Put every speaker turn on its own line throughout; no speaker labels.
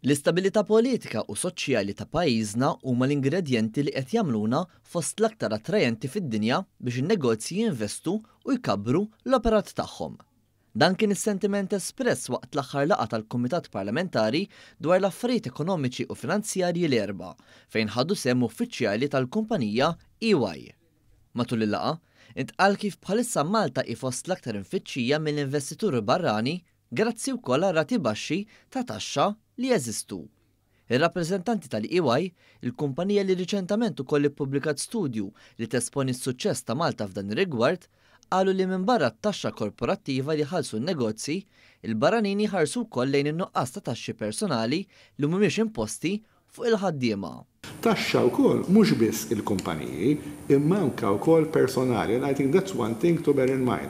L-istabilità politika u soċjali ta' pajjiżna huma l-ingredjenti li qed jagħmluna fost l-aktar attrajenti fid-dinja biex in-negozji jinvestu u jkabbru l-operat tagħhom. Dan kien is-sentiment espress waqt l-aħħar laqgħa tal-Kumitat Parlamentari dwar l-Affarijiet Ekonomiċi u Finanzjarji l-Erbgħa, fejn ħadu sehem uffiċjali tal-kumpanija EY. Matul il-laqgħa, intqal kif bħalissa Malta hi fost l-aktar imfittxija mill-investituri barrani grazzi wkoll għar-rati baxxi ta' taxxa li jeżistu. Ir-rappreżentanti tal-EY, il-kumpanija li riċentament ukoll ippubblikat studju li tesponi s-suċċess ta' Malta f'dan ir-rigward, qalu li minbarra t-taxxa korporattiva li jħallsu n-negozji, il-barranin jħarsu wkoll lejn in-nuqqas ta' taxxi personali li mhumiex imposti fuq il-ħaddiema.
Taxxa wkoll mhux biss il-kumpaniji imma anke wkoll personali and I think that's one thing to bear in mind.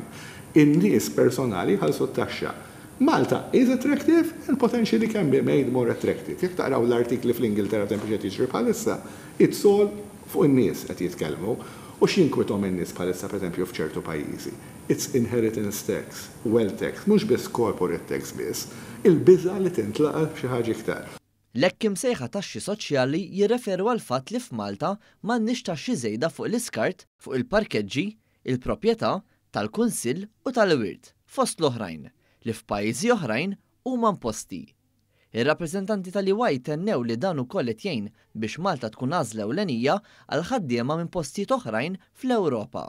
In-nies personali jħallsu t-taxxa. Malta is attractive and potentially can be made more attractive. Jekk taqraw l-artikli fl-Ingilterra pereżempju x'qed jiġri bħalissa, it's all fuq in-nies qed jitkellmu. U x'jinkwithom in-nies bħalissa pereżempju f'ċertu pajjiżi? It's inheritance tax, wealth tax, mhux biss corporate tax biss. Il-biża' li tintlaqat b'xi ħaġa iktar.
L-hekk imsejħa taxxi soċjali jirreferu għall-fatt li f'Malta m'għandniex taxxi żejda fuq l-iskart, fuq il-parkeġġi, il-proprjetà, tal-kunsill u tal-wirt, fost l-oħrajn, li f'pajjiżi oħrajn huma imposti. Ir-rappreżentanti tal-EY tennew li dan ukoll qed jgħin biex Malta tkun għażla ewlenija għal ħaddiema minn postijiet oħrajn fl-Ewropa.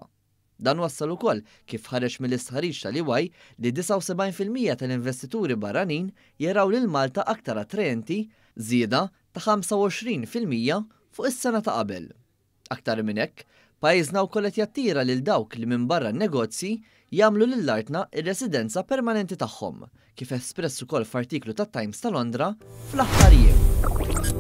Dan wassal ukoll kif ħareġ mill-istħarriġ tal-EY li 79% tal-investituri barranin jaraw lil Malta aktar attrajenti, żieda ta' 25% fuq is-sena ta' qabel. Aktar minn hekk, pajjiżna wkoll qed jattira lil dawk li minbarra n-negozji jagħmlu lil artna r-residenza permanenti tagħhom, kif espress ukoll f'artiklu tat-Times ta' Londra fl-aħħar jiem.